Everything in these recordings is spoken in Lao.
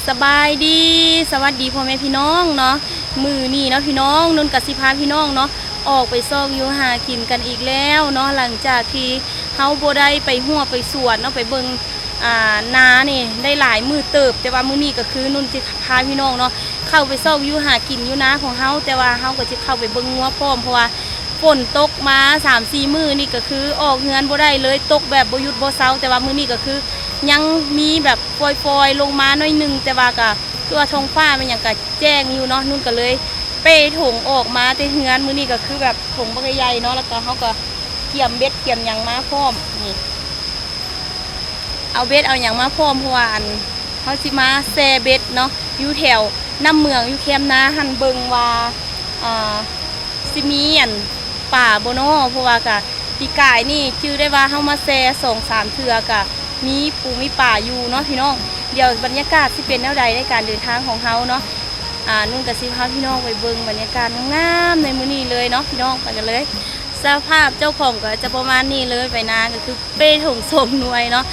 ສະບາຍດີ ສະຫວັດດີພໍ່ແມ່ພີ່ນ້ອງເນາະ. ມື້ນີ້ເນາະພີ່ນ້ອງ ນຸ່ນກະຊິພາພີ່ນ້ອງເນາະ ອອກໄປຊອກຢູ່ຫາກິນກັນອີກແລ້ວເນາະ. ຫຼັງຈາກທີ່ເຮົາບໍ່ໄດ້ໄປຮົ້ວໄປສວນເນາະ ໄປເບິ່ງ ອ່າ ນານີ້ໄດ້ຫຼາຍມື້ເຕີບ, ແຕ່ວ່າມື້ນີ້ກໍຄືນຸ່ນຊິພາພີ່ນ້ອງເນາະ ເຂົ້າໄປຊອກຢູ່ຫາກິນຢູ່ນາຂອງເຮົາ, ແຕ່ວ່າເຮົາກໍຊິເຂົ້າໄປເບິ່ງງົວພ້ອມ ເພາະວ່າຝົນຕົກມາສາມສີ່ມື້ນີ້ ກໍຄືອອກເຮືອນບໍ່ໄດ້ເລີຍ, ຕົກແບບບໍ່ຢຸດບໍ່ເຊົາ. ແຕ່ວ່າມື້ນີ້ກໍຄືຍັງມີແບບຝອຍໆລົງມາໜ້ອຍໜຶ່ງ, ແຕ່ວ່າກໍຄືວ່າທ້ອງຟ້າແມ່ນຫຍັງກໍແຈ້ງຢູ່ເນາະ. ນຸ່ນກໍເລີຍເປ້ຖົງອອກມາແຕ່ເຮືອນ, ມື້ນີ້ກໍຄືແບບຖົງບັກໃຫຍ່ເນາະ, ແລ້ວກໍເຮົາກໍກຽມເບັດກຽມຫຍັງມາພ້ອມ. ນີ້ ເອົາເບັດເອົາຫຍັງມາພ້ອມ ເພາະວ່າ ອັນ ເຮົາຊິມາແຊ່ເບັດເນາະ ຢູ່ແຖວນ້ຳເມືອງ ຢູ່ແຄມນາຫັ້ນ ເບິ່ງວ່າ ອ່າ ຊິມີ ອັນ ປາບໍ່ນໍ, ເພາະວ່າກະປີກາຍນີ້ຈື່ໄດ້ວ່າເຮົາມາແຊ່ສອງສາມເທື່ອ ກະມີປູມີປາຢູ່ເນາະພີ່ນ້ອງ. ດຽວບັນຍາກາດຊິເປັນແນວໃດໃນການເດີນທາງຂອງເຮົາເນາະ, ອາ ນຸ່ນກະຊິພາພີ່ນ້ອງໄປເບິ່ງບັນຍາກາດງາມໆໃນມື້ນີ້ເລີຍເນາະພີ່ນ້ອງ. ໄປກັນເລີຍ. ສະພາບເຈົ້າຂອງກໍຈະປະມານນີ້ເລີຍ, ໄປນາກໍຄື ເປ້ຖົງສອງໜ່ວຍເນາະ,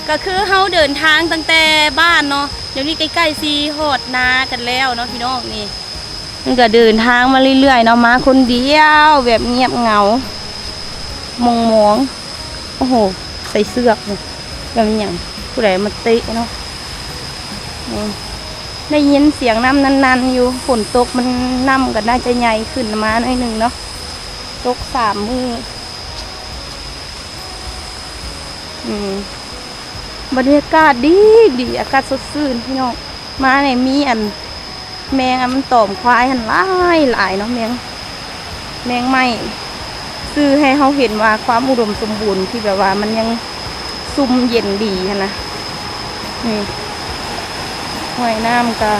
ກໍຄືເຮົາເດີນທາງຕັ້ງແຕ່ບ້ານເນາະ, ດຽວນີ້ໃກ້ໆຊິຮອດນາກັນແລ້ວເນາະພີ່ນ້ອງ. ນີ້ ມັນກໍເດີນທາງມາເລື້ອຍໆເນາະ, ມາຄົນດຽວແບບງຽບເຫງົາ ໝອງໆ. ໂອ້ໂຫ ໃສ່ເຊືອກນີ້ ແບບຫຍັງ ຜູ້ໃດມາເຕະເນາະ. ນີ້ ໄດ້ຍິນສຽງນ້ຳນັ້ນໆຢູ່, ຝົນຕົກມັນ ນ້ຳກໍໜ້າຈະໃຫຍ່ຂຶ້ນມາໜ້ອຍໜຶ່ງເນາະ, ຕົກສາມມື້. ອືມ ບັນຍາກາດດີໆ ອາກາດສົດຊື່ນພີ່ນ້ອງ. ມານີ້ມີອັນ ແມງອັນມັນຕອມຄວາຍຫັ້ນຫຼາຍໆເນາະ, ແມງ ແມງໄມ້ ສື່ໃຫ້ເຮົາເຫັນວ່າຄວາມອຸດົມສົມບູນທີ່ແບບວ່າມັນຍັງຊຸ່ມເຢັນດີຫັ້ນນະ. ນີ້ ຫ້ວຍນ້ຳກະ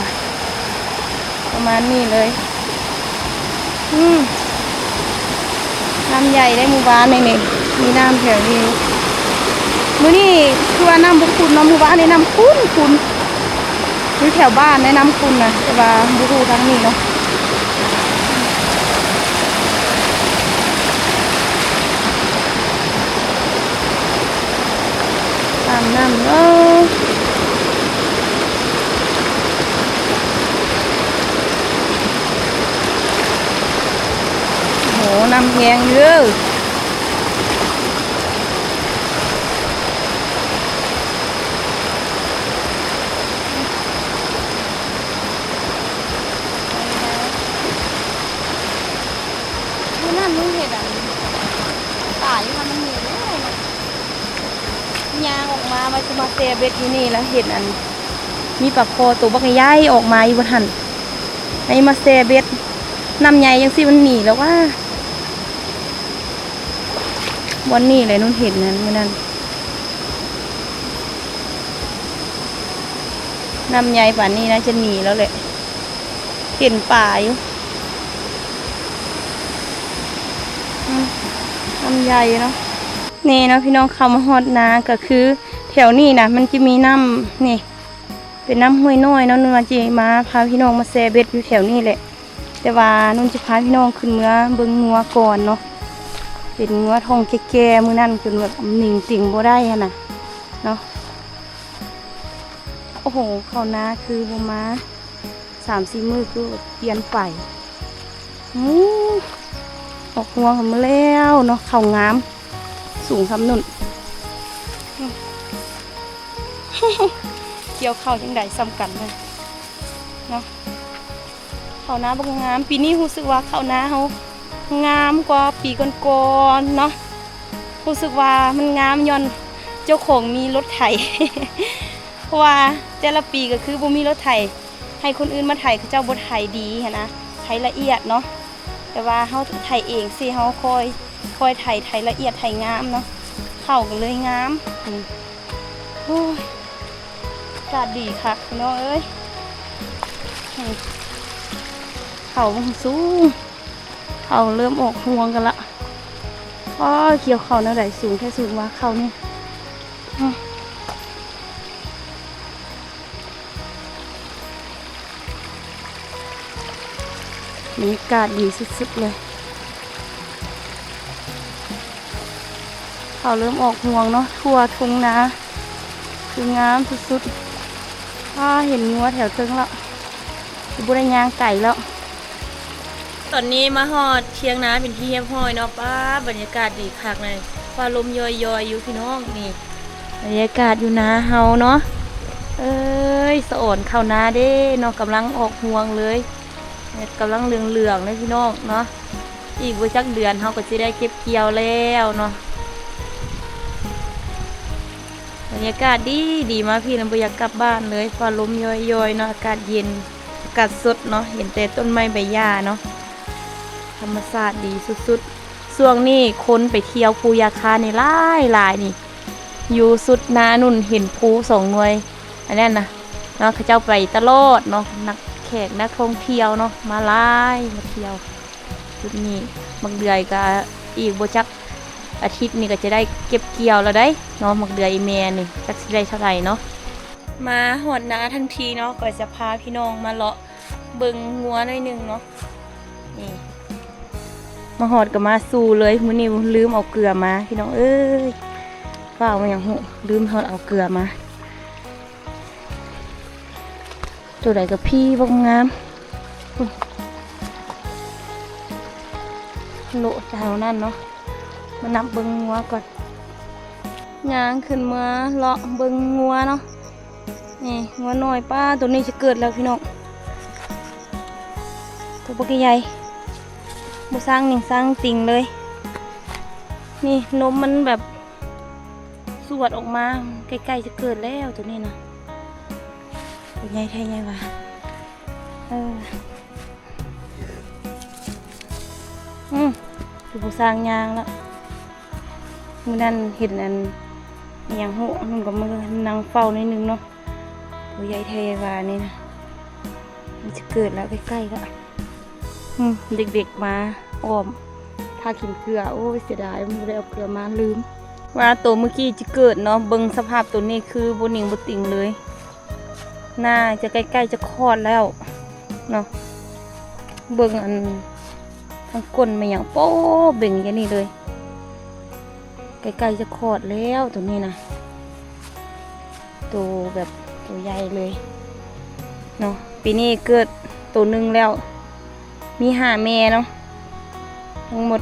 ປະມານນີ້ເລີຍ. ອືມ ນ້ຳໃຫຍ່ໄດ໋ ໝູ່ບ້ານນີ້ ນີ້ ມີນ້ຳແຖວນີ້. ມື້ນີ້ຄືວ່ານ້ຳບໍ່ຂຸ້ນເນາະ, ໝູ່ບ້ານນີ້ນ້ຳຂຸ້ນໆ ຢູ່ແຖວບ້ານໄດ໋ ນ້ຳຂຸ້ນນະ, ແຕ່ວ່າບໍ່ຮູ້ທາງນີ້ເນາະ. ຕາມນ້ຳເດີ. ໂອ້ ນ້ຳແຮງຢູ່ເດີ. ມື້ນັ້ນໜູເຫັນອັນ ປາຢູ່ຫັ້ນມັນມີເດ້. ຍ່າງອອກມາວ່າຊິມາແຊ່ເບັດຢູ່ນີ້ ແລ້ວເຫັນອັນ ມີປາຄໍໂຕບັກໃຫຍ່ອອກມາຢູ່ບ່ອນຫັ້ນ ໃຫ້ມາແຊ່ເບັດ. ນ້ຳໃຫຍ່ຈັ່ງຊີ້ມັນໜີແລ້ວຫວາ. ບ່ອນນີ້ແຫຼະນຸ່ນເຫັນນັ້ນມື້ນັ້ນ. ນ້ຳໃຫຍ່ປານນີ້ໜ້າຈະໜີແລ້ວແຫຼະ. ເຫັນປາຢູ່. ອືມ ນ້ຳໃຫຍ່ເນາະ. ນີ້ເນາະພີ່ນ້ອງ ເຂົ້າມາຮອດນາ ກໍຄືແຖວນີ້ນະ ມັນຈະມີນ້ຳ ນີ້ ເປັນນ້ຳຫ້ວຍນ້ອຍເນາະ. ນຸ່ນວ່າຊິມາພາພີ່ນ້ອງມາແຊ່ເບັດຢູ່ແຖວນີ້ແຫຼະ, ແຕ່ວ່ານຸ່ນຈະພາພີ່ນ້ອງຂຶ້ນເມືອເບິ່ງງົວກ່ອນເນາະ. ເປັນງົວທ້ອງແກ່ໆ ມື້ນັ້ນຈົນແບບນິ່ງຕິ່ງບໍ່ໄດ້ຫັ້ນນະເນາະ. ໂອ້ໂຫ ເຂົ້ານາຄືບໍ່ມາ ສາມສີ່ມື້ຄືປ່ຽນໄປ. ໂອ້ ອອກຮວງກັນມາແລ້ວເນາະ. ເຂົ້າງາມ ສູງສ່ຳນຸ່ນ. ກ່ຽວເຂົ້າຈັ່ງໃດສ່ຳກັນເນາະ. ເຂົ້ານາບັກງາມ. ປີນີ້ຮູ້ສຶກວ່າເຂົ້ານາເຮົາງາມກວ່າປີກ່ອນໆເນາະ. ຮູ້ສຶກວ່າມັນງາມຍ້ອນເຈົ້າຂອງມີລົດໄຖ ເພາະວ່າແຕ່ລະປີກໍຄືບໍ່ມີລົດໄຖ ໃຫ້ຄົນອື່ນມາໄຖ ເຂົາເຈົ້າບໍ່ໄຖດີຫັ້ນນະ, ໄຖລະອຽດເນາະ. ແຕ່ວ່າເຮົາໄຖເອງຊີ້ ເຮົາຄ່ອຍ ຄ່ອຍໄຖ ໄຖລະອຽດ ໄຖງາມເນາະ. ເຂົ້າກໍເລີຍງາມ. ອືມ ໂອ້ຍ ອາກາດດີຄັກພີ່ນ້ອງເອີຍ. ອືມ ເຂົ້າມັນສູງ ເຂົ້າເລີ່ມອອກຮວງກັນລະ. ອ້າ ກ່ຽວເຂົ້າແນວໃດສູງແທ້ສູງວ່າເຂົ້ານີ້. ອືມ ບັນຍາກາດດີສຸດໆເລີຍ. ເຂົ້າເລີ່ມອອກຮວງເນາະ, ທົ່ວທົ່ງນາຄືງາມສຸດໆ. ອ້າ ເຫັນງົວແຖວເທິງແລ້ວ ຊິບໍ່ໄດ້ຍ່າງໄກແລ້ວ. ຕອນນີ້ມາຮອດຖຽງນາເປັນທີ່ຮຽບຮ້ອຍເນາະ. ປ້າ ບັນຍາກາດດີຄັກເລີຍ ຟ້າລົມຢອຍໆຢູ່ພີ່ນ້ອງ. ນີ້ບັນຍາກາດຢູ່ນາເຮົາເນາະ. ເອີຍ ສະອອນເຂົ້ານາເດ້ເນາະ ກຳລັງອອກຮວງເລີຍ ກຳລັງເຫຼືອງໆເລີຍພີ່ນ້ອງເນາະ. ອີກບໍ່ຈັກເດືອນເຮົາກໍຊິໄດ້ເກັບກ່ຽວແລ້ວເນາະ. ບັນຍາກາດດີໆ ມາພີ້ລະບໍ່ຢາກກັບບ້ານເລີຍ ຟ້າລົມຢອຍໆເນາະ. ອາກາດເຢັນ ອາກາດສົດເນາະ ເຫັນແຕ່ຕົ້ນໄມ້ໃບຫຍ້າເນາະ ທຳມະຊາດດີສຸດໆ. ຊ່ວງນີ້ຄົນໄປທ່ຽວພູຢາຄານີ້ຫຼາຍໆ ນີ້ ຢູ່ສຸດນານຸ່ນເຫັນພູສອງໜ່ວຍ ອັນນັ້ນນະເນາະ ເຂົາເຈົ້າໄປຕະຫຼອດເນາະ. ນັກແຂກນັກທ່ອງທ່ຽວເນາະ ມາຫຼາຍ ມາທ່ຽວຈຸດນີ້. ໝາກເດືອຍກະອີກບໍ່ຈັກອາທິດນີ້ກະຈະໄດ້ເກັບກ່ຽວແລ້ວໃດ໋ເນາະ ໝາກເດືອຍອີ່ແມ່ນີ້ ຈັກຊິໄດ້ເທົ່າໃດເນາະ. ມາຮອດນາທັງທີເນາະ ກໍຈະພາພີ່ນ້ອງມາເລາະເບິ່ງງົວໜ້ອຍໜຶ່ງເນາະ. ນີ້ ມາຮອດກໍມາສູ່ເລີຍ ມື້ນີ້ລືມເອົາເກືອມາພີ່ນ້ອງເອີຍ. ຟ້າວມາຫຍັງຮູ້ ລືມຮອດເອົາເກືອມາ. ໂຕໃດກໍພີ້ບັກງາມ ໂລະແຖວນັ້ນເນາະ. ມານັບເບິ່ງງົວກ່ອນ ຍ່າງຂຶ້ນມາເລາະເບິ່ງງົວເນາະ. ນີ້ງົວນ້ອຍ ປ້າ ໂຕນີ້ຈະເກີດແລ້ວພີ່ນ້ອງ ໂຕບັກໃຫຍ່ ບໍ່ສ້າງໜິງສ້າງຕິງເລີຍ. ນີ້ນົມມັນແບບສວດອອກມາ ໃກ້ໆຈະເກີດແລ້ວໂຕນີ້ນະ. ໂຕໃຫຍ່ແທ້ໃຫຍ່ວ່າ ເອີ ອື ຄືຜູ້ສ້າງຍ່າງລະ. ມື້ນັ້ນເຫັນອັນ ອີຫຍັງຮູ້ ມັນກໍມານັ່ງເຝົ້າໜ້ອຍໜຶ່ງເນາະ. ໂຕໃຫຍ່ແທ້ວ່ານີ້ນະ ມັນຊິເກີດແລ້ວ ໃກ້ໆແລ້ວ. ອື ເດັກໆມາອ້ອມ ພາກິນເກືອ. ໂອ້ຍ ເສຍດາຍ ບໍ່ໄດ້ເອົາເກືອມາ ລືມ. ວ່າໂຕມື້ກີ້ຈະເກີດເນາະ ເບິ່ງສະພາບໂຕນີ້ຄືບໍ່ໜິງບໍ່ຕິງເລີຍ. ໜ້າຈະໃກ້ໆຈະຄອດແລ້ວເນາະ. ເບິ່ງອັນທາງກົ້ນແມ່ນຫຍັງ ໂປ້ເບັງຢູ່ນີ້ເລີຍ ໃກ້ໆຈະຄອດແລ້ວໂຕນີ້ນະ. ໂຕແບບໂຕໃຫຍ່ເລີຍເນາະ. ປີນີ້ເກີດໂຕໜຶ່ງແລ້ວ ມີຫ້າແມ່ເນາະ ທັງໝົດ.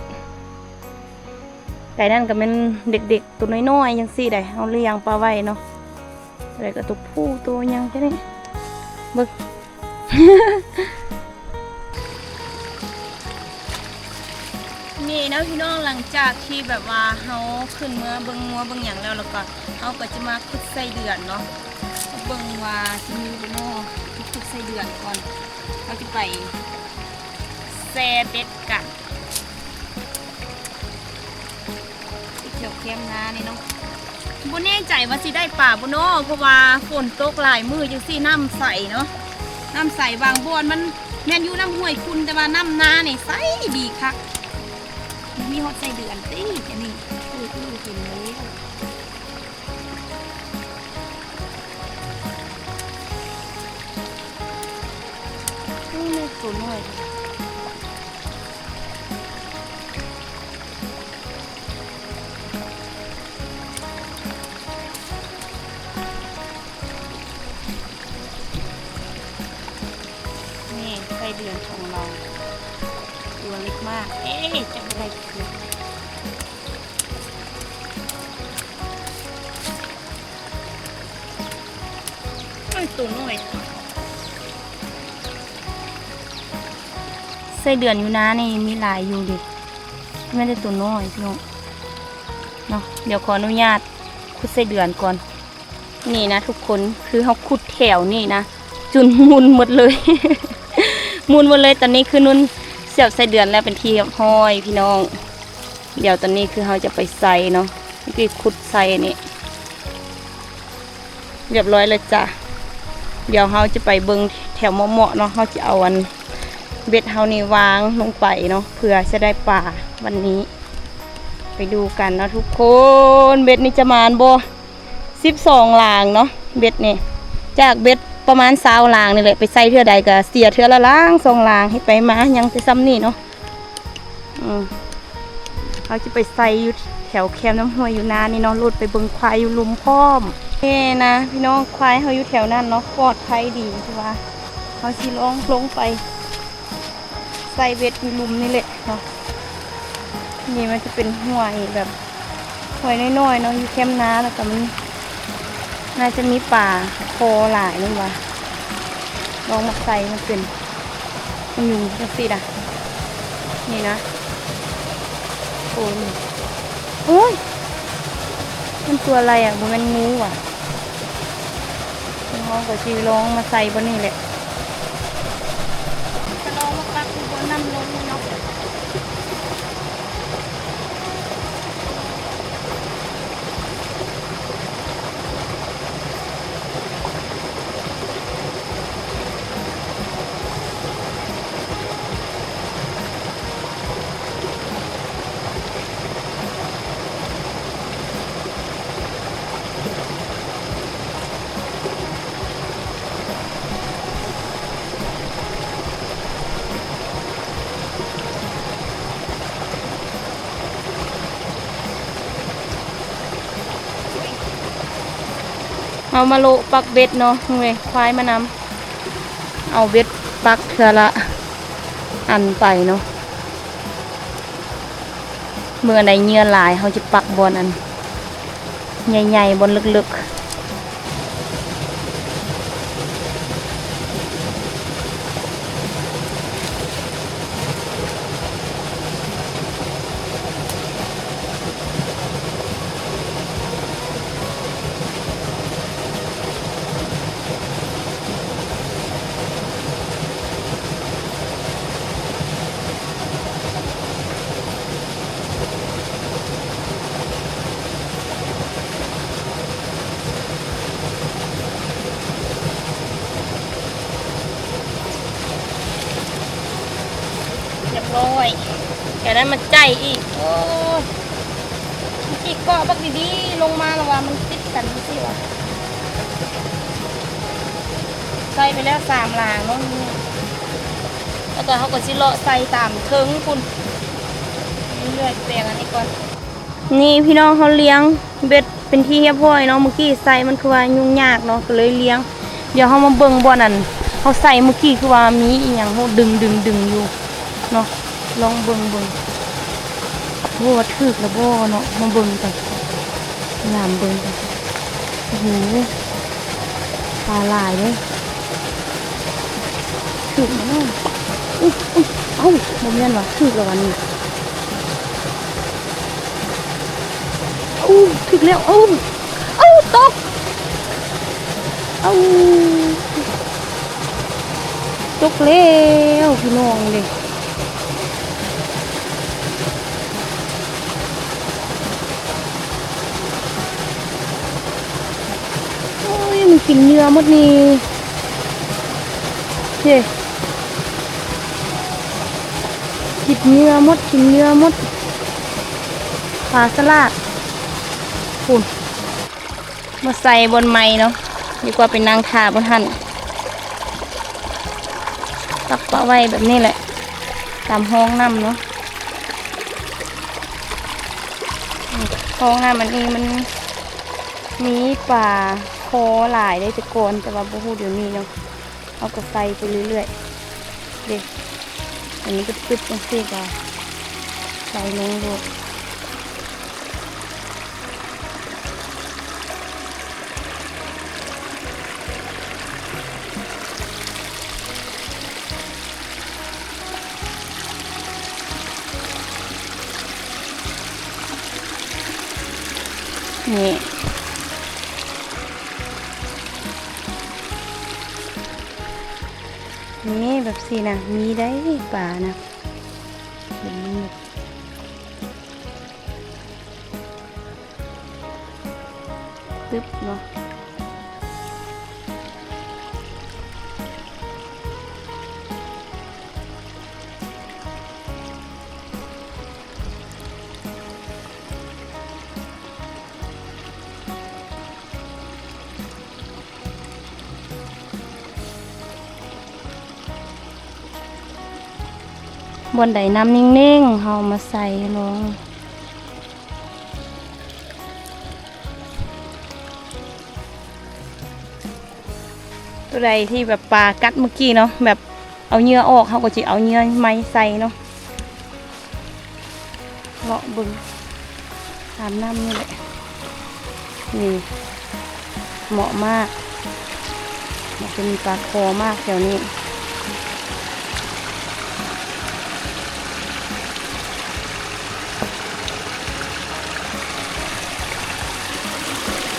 ໄກ່ນັ້ນກໍແມ່ນເດັກໆ ໂຕນ້ອຍໆ ຈັ່ງຊີ້ໃດ ເຮົາລ້ຽງປະໄວ້ເນາະ. ແລ້ວກໍຕົວຜູ້ຕົວຫຍັງແຕ່ນີ້ ເບິ່ງ ນີ້ເນາະພີ່ນ້ອງ ຫຼັງຈາກທີ່ແບບວ່າເຮົາຂຶ້ນເມືອເບິ່ງງົວເບິ່ງຫຍັງແລ້ວ ແລ້ວກໍເຮົາກໍຈະມາຂຸດໄສ້ເດືອນເນາະ ເບິ່ງວ່າຊິມີບໍ່ເນາະ. ຂຸດໄສ້ເດືອນກ່ອນ ເຮົາຈະໄປແຊ່ເບັດກັນ. ແຖວແຄມນານີ້ເນາະ ບໍ່ແນ່ໃຈວ່າຊິໄດ້ປາບໍ່ເນາະ ເພາະວ່າຝົນຕົກຫຼາຍມື້ຈັ່ງຊີ້ ນ້ຳໃສເນາະ ນ້ຳໃສ. ບາງບ່ອນມັນແມ່ນຢູ່ນ້ຳຫ້ວຍຂຸ່ນ ແຕ່ວ່ານ້ຳນານີ້ໃສດີຄັກ. ມີຮອດໄສ້ເດືອນຕິ ອັນນີ້ ໂອ້ຍ ເຫັນແລ້ວ. ໂອ້ຍ ໂຕນ້ອຍ ນີ້ໄສ້ເດືອນຂອງເຮົາ ຕົວເລັກມາກ. ເອ ຈະບໍ່ໄດ້ຄື ໂອ້ຍ ໂຕນ້ອຍ. ໄສ້ເດືອນຢູ່ນານີ້ມີຫຼາຍຢູ່ເດ ແມ່ນແຕ່ໂຕນ້ອຍພີ່ນ້ອງເນາະ. ດຽວຂໍອະນຸຍາດຂຸດໄສ້ເດືອນກ່ອນ. ນີ້ນະທຸກຄົນ ຄືເຮົາຂຸດແຖວນີ້ນະ ຈົນໝຸ່ນໝົດເລີຍ ໝຸ່ນໝົດເລີຍ. ຕອນນີ້ຄືນຸ່ນສຽບໄສ້ເດືອນແລ້ວເປັນທີ່ຮຽບຮ້ອຍພີ່ນ້ອງ. ດຽວຕອນນີ້ຄືເຮົາຈະໄປໃສ່ເນາະ ຄືຂຸດໃສ່ນີ້ ຮຽບຮ້ອຍແລ້ວຈ້າ. ດຽວເຮົາຈະໄປເບິ່ງແຖວເໝາະໆເນາະ ເຮົາຈະເອົາອັນເບັດເຮົານີ້ວາງລົງໄປເນາະ ເພື່ອຈະໄດ້ປາວັນນີ້. ໄປດູກັນເນາະທຸກຄົນ ເບັດນີ້ຈະໝານບໍ່? ສິບສອງລາງເນາະ ເບັດນີ້ ຈາກເບັດປະມານຊາວລາງນີ້ແຫຼະ ໄປໃສ່ເທື່ອໃດກໍເສຍເທື່ອລະລາງສອງລາງ ເຮັດໄປມາຍັງແຕ່ຊ່ຳນີ້ເນາະ. ອືມ ເຮົາຈະໄປໃສ່ຢູ່ແຖວແຄມນ້ຳຫ້ວຍຢູ່ນານີ້ເນາະ ໂລດໄປເບິ່ງຄວາຍຢູ່ລຸ່ມພ້ອມ. ເອີນະ ພີ່ນ້ອງ ຄວາຍເຮົາຢູ່ແຖວນັ້ນເນາະ ປອດໄພດີ ຄືວ່າເຮົາຊິລອງລົງໄປໃສ່ເບັດຢູ່ລຸ່ມນີ້ແຫຼະເນາະ. ນີ້ມັນຈະເປັນຫ້ວຍແບບ ຫ້ວຍນ້ອຍໆເນາະ ຢູ່ແຄມນາ ແລ້ວກໍມັນໜ້າຈະມີປາຄໍຫຼາຍແມ່ນບໍ່? ລອງມາໃສ່ມັນເປັນ ມັນຢູ່ຈັ່ງຊີ້ນະ ນີ້ນະ ໂອ້ຍ ໂອ້ຍ ມັນຕົວອະໄລອະ? ບໍ່ແມ່ນງູຫວາ? ເຮົາກໍຊິລອງມາໃສ່ບ່ອນນີ້ແຫຼະ ຈະລອງມາປັກຢູ່ບ່ອນນ້ຳລົງນີ້ເນາະ. ເຮົາມາໂລະປັກເບັດເນາະ ເອີຍ ຄວາຍມານຳ ເອົາເບັດປັກເທື່ອລະອັນໄປເນາະ. ເມື່ອໃດເຫຍື່ອຫຼາຍ ເຮົາຈະປັກບ່ອນອັນໃຫຍ່ໆ ບ່ອນເລິກໆ. ຮຽບຮ້ອຍ ຈາກນັ້ນມາໃຈອີກ ໂອ້ຍ ເມື່ອກີ້ເກາະບັກດີໆ ລົງມາແລ້ວວ່າມັນຕິດກັນຈັ່ງຊີ້ຫວາ? ໃສ່ໄປແລ້ວສາມລາງເນາະ ແລ້ວກໍເຮົາກໍຊິເລາະໃສ່ຕາມເທິງພຸ້ນ ເລື້ອຍໆ ແປງອັນນີ້ກ່ອນ. ນີ້ພີ່ນ້ອງ ເຮົາລຽງເບັດເປັນທີ່ຮຽບຮ້ອຍເນາະ ເມື່ອກີ້ໃສ່ມັນຄືວ່າຫຍຸ້ງຍາກເນາະ ກໍເລີຍລຽງ. ດຽວເຮົາມາເບິ່ງບ່ອນອັນເຮົາໃສ່ເມື່ອກີ້ ຄືວ່າມີອີ່ຫຍັງໂຫດຶງໆໆຢູ່ເນາະ ລອງເບິ່ງເບິ່ງ ບໍ່ວ່າຖືກແລ້ວບໍ່ເນາະ ມາເບິ່ງກັນ ຍາມເບິ່ງກັນ. ໂອ້ໂຫ ປາຫຼາຍເດ້ ຖືກບໍ່ເນາະ? ອຸ້ຍ ອຸ້ຍ ເອົ້າ ບໍ່ແມ່ນຫວາ ຖືກແລ້ວຫວານີ້ ເອົ້າ ຖືກແລ້ວ ເອົ້າ ເອົ້າ ຕົກ ເອົ້າ ຕົກແລ້ວພີ່ນ້ອງເອີຍ. ໂອ້ຍ ມັນກິນເຫຍື່ອໝົດນີ້ ເດ້ ກິນເຫຍື່ອໝົດ ກິນເຫຍື່ອໝົດ ປາສະຫຼາດ ພຸ້ນ. ມາໃສ່ບ່ອນໃໝ່ເນາະ ດີກວ່າໄປນັ່ງຖ້າບ່ອນຫັ້ນ ຕັກປະໄວ້ແບບນີ້ແຫຼະ ຕາມຮ່ອງນ້ຳເນາະ. ຮ່ອງນ້ຳອັນນີ້ມັນມີປາຄໍຫຼາຍເດ້ແຕ່ກ່ອນ ແຕ່ວ່າບໍ່ຮູ້ດຽວນີ້ເນາະ. ເຮົາກໍໃສ່ໄປເລື້ອຍໆ ເດ້ ອັນນີ້ປຶບໆ ຈັ່ງຊີ້ກໍໃສ່ລົງໂລດ. ນີ້ ນີ້ແບບຊີ້ນະ ມີໄດ້ປານະ ເຫັນມັນແບບຕຶບເນາະ. ບ່ອນໃດນ້ຳເໜັງໆ ເຮົາມາໃສ່ລອງ ຕົວໃດທີ່ແບບປາກັດເມື່ອກີ້ເນາະ ແບບເອົາເຫຍື່ອອອກ ເຮົາກໍຊິເອົາເຫຍື່ອໃໝ່ໃສ່ເນາະ. ເລາະເບິ່ງຕາມນ້ຳນີ້ແຫຼະ. ນີ້ ເໝາະມາກ ມັນຈະມີປາຄໍມາກແຖວນີ້.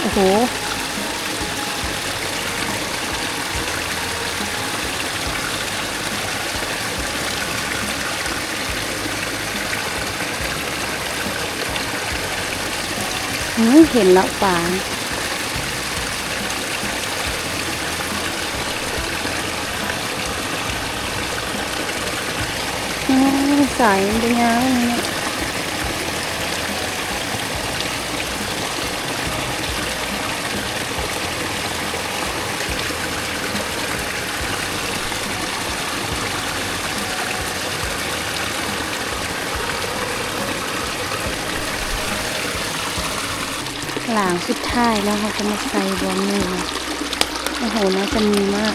ໂອ້ໂຫ ອື ເຫັນແລ້ວປາ. ອື ສາຍມັນບໍ່ຍາວນີ້. ຫຼາງສຸດທ້າຍແລ້ວ ເຮົາຈະມາໃສ່ບ່ອນນີ້. ໂອ້ໂຫ ໜ້າຈະມີມາກ.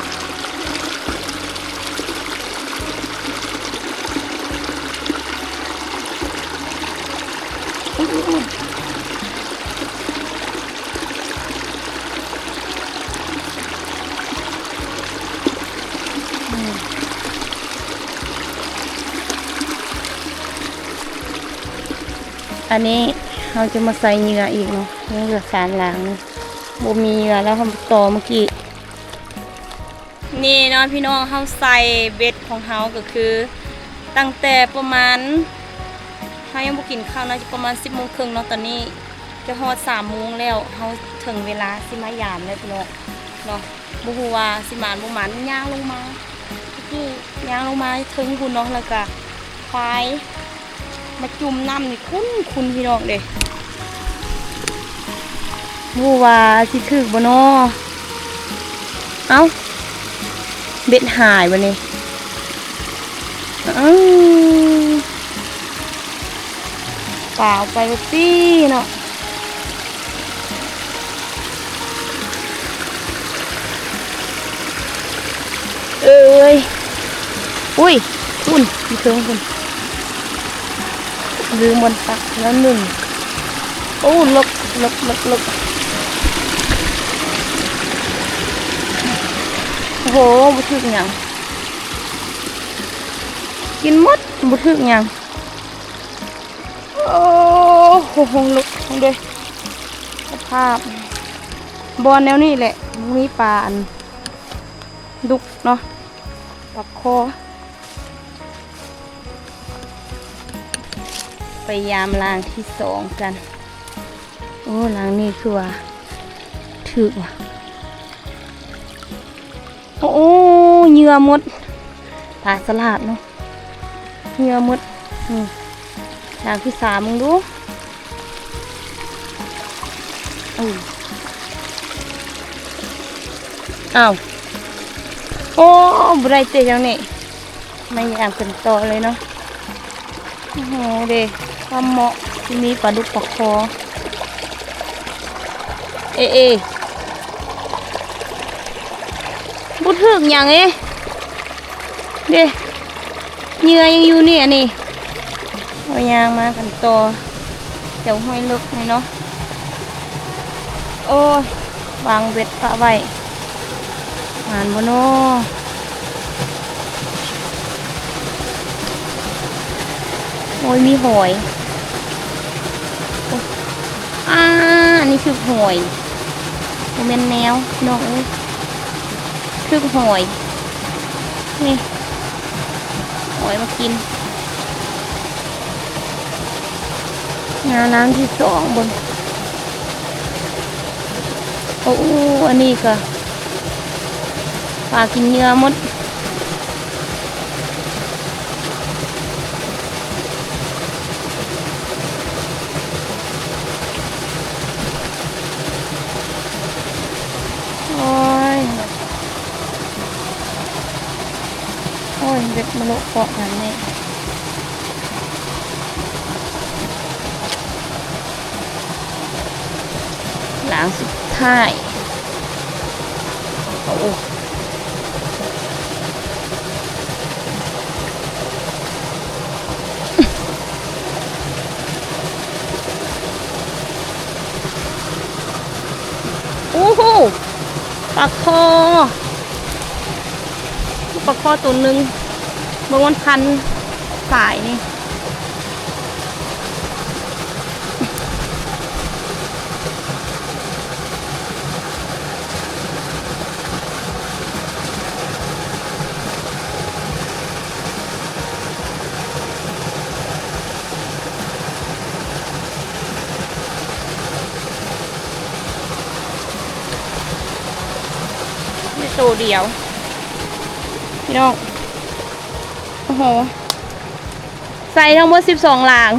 ອັນນີ້ເຮົາຈະມາໃສ່ເຫຍື່ອອີກເນາະ. ຍັງເຫຼືອສາມຫຼາງ ບໍ່ມີເຫຍື່ອແລ້ວ ເຮົາຕໍ່ເມື່ອກີ້. ນີ້ເນາະພີ່ນ້ອງ ເຮົາໃສ່ເບັດຂອງເຮົາກໍຄື ຕັ້ງແຕ່ປະມານ ເຮົາຍັງບໍ່ກິນເຂົ້າ ໜ້າຈະປະມານສິບໂມງເຄິ່ງເນາະ. ຕອນນີ້ຈະຮອດສາມໂມງແລ້ວ ເຮົາເຖິງເວລາຊິມາຢາມແລ້ວພີ່ນ້ອງເນາະ. ບໍ່ຮູ້ວ່າຊິໝານບໍ່ໝານ ຍ່າງລົງມາ ຄືຍ່າງລົງມາເທິງພຸ້ນເນາະ ແລ້ວກະຄວາຍມາຈຸ່ມນ້ຳນີ້ ຂຸ້ນໆ ພີ່ນ້ອງເດ້. ບໍ່ຮູ້ວ່າຊິຖືກບໍ່ນໍ. ເອົ້າ ເບັດຫາຍບາດນີ້. ເອີ ປາເອົາໄປແບບຊີ້ເນາະ. ເອີຍ ອຸ້ຍ ພຸ້ນ ຢູ່ເທິງພຸ້ນ ລືມບ່ອນຕັກແລ້ວໜຶ່ງ. ໂອ້ ເລິກ ເລິກ ເລິກ ເລິກ. ໂອ້ໂຫ ບໍ່ຖືກຫຍັງ ກິນໝົດ ບໍ່ຖືກຫຍັງ. ໂອ້ໂຫ ເລິກເດ້ ສະພາບບ່ອນແນວນີ້ແຫຼະ ມີປາອັນດຸກເນາະ ປາຄໍ. ໄປຢາມລາງທີສອງກັນ. ໂອ້ ລາງນີ້ຄືວ່າຖືກວ່າ. ໂອ້ ເຫຍື່ອໝົດ ປາສະຫຼາດເນາະ ເຫຍື່ອໝົດ. ນີ້ ລາງທີສາມ ເບິ່ງດູ. ເອີ ອ້າວ ໂອ້ ບໍ່ໄດ້ເຕະຈັ່ງນີ້. ມາຢາມກັນຕໍ່ເລີຍເນາະ. ໂອ້ໂຫ ເດ້ ຄວາມເໝາະທີ່ມີປາດຸກປາຄໍ. ເອ ເອ ບໍ່ຖືກຫຍັງເອ ເດ້ ເຫຍື່ອຍັງຢູ່ນີ້ ອັນນີ້. ເຮົາຍ່າງມາກັນຕໍ່ ແຖວຫ້ວຍເລິກນີ້ເນາະ. ໂອ້ຍ ວາງເບັດປະໄວ້ ໝານບໍ່ນໍ? ໂອ້ຍ ມີຫອຍ. ອາ ອັນນີ້ຖືກຫອຍ ບໍ່ແມ່ນແນວ ພີ່ນ້ອງເອີຍ ຖືກຫອຍ. ນີ້ ຫອຍມາກິນ. ງານ້ຳທີສອງເບິ່ງ. ໂອ້ ອັນນີ້ກະປາກິນເຫຍື່ອໝົດ. ໂອ້ຍ ໂອ້ຍ ເບັດມາໂລະເກາະຫັ້ນນີ້. ລາງສຸດທ້າຍ. ໂອ້ ໂອ້ ປາຄໍໂຕໜຶ່ງ ເບິ່ງມັນພັນສາຍນີ້. ໄດ້ໂຕດຽວ ພີ່ນ້ອງ. ໂອ້ໂຫ ໃສ່ທັງໝົດສິບສອງລາງ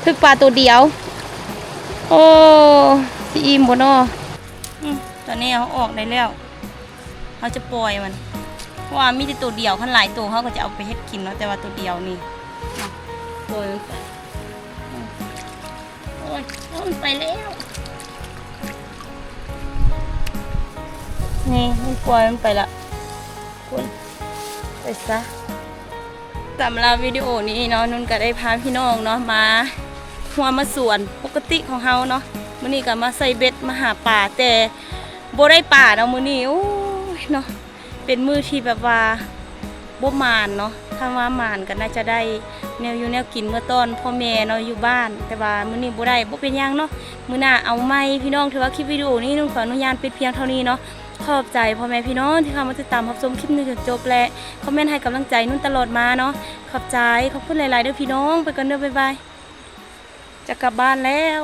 ຖືກປາໂຕດຽວ. ໂອ້ ຊິອີ່ມບໍ່ນໍ? ອືມ ຕອນນີ້ເອົາອອກໄດ້ແລ້ວ. ເຮົາຈະປ່ອຍມັນ ເພາະວ່າມີແຕ່ໂຕດຽວ ຄັນຫຼາຍໂຕເຮົາກໍຈະເອົາໄປເຮັດກິນເນາະ ແຕ່ວ່າໂຕດຽວນີ້ເນາະ ປ່ອຍມັນໄປ. ໂອ້ຍ ມັນໄປແລ້ວ ນີ້ ມັນປ່ອຍມັນໄປລະ ພຸ້ນ ໄປຊະ. ສຳລັບວິດີໂອນີ້ເນາະ ນຸ່ນກໍໄດ້ພາພີ່ນ້ອງເນາະ ມາຮົ້ວມາສວນປົກກະຕິຂອງເຮົາເນາະ. ມື້ນີ້ກໍມາໃສ່ເບັດ ມາຫາປາ ແຕ່ບໍ່ໄດ້ປາເນາະມື້ນີ້. ໂອ້ຍເນາະ ເປັນມື້ທີ່ແບບວ່າບໍ່ໝານເນາະ. ຖ້າວ່າໝານກໍໜ້າຈະໄດ້ແນວຢູ່ແນວກິນເມືອຕ້ອນພໍ່ແມ່ເນາະ ຢູ່ບ້ານ, ແຕ່ວ່າມື້ນີ້ບໍ່ໄດ້ ບໍ່ເປັນຫຍັງເນາະ ມື້ໜ້າເອົາໃໝ່. ພີ່ນ້ອງ ຖືວ່າຄລິບວິດີໂອນີ້ ນຸ່ນຂໍອະນຸຍາດປິດພຽງເທົ່ານີ້ເນາະ. ຂອບໃຈພໍ່ແມ່ພີ່ນ້ອງທີ່ເຂົ້າມາຕິດຕາມຮັບຊົມຄລິບນີ້ຈົນຈົບ ແລະ ຄອມເມັນໃຫ້ກຳລັງໃຈນຸ່ນຕະຫຼອດມາເນາະ. ຂອບໃຈ ຂອບຄຸນຫຼາຍໆເດີພີ່ນ້ອງ. ໄປກ່ອນເດີ ບາຍບາຍ ຈະກັບບ້ານແລ້ວ.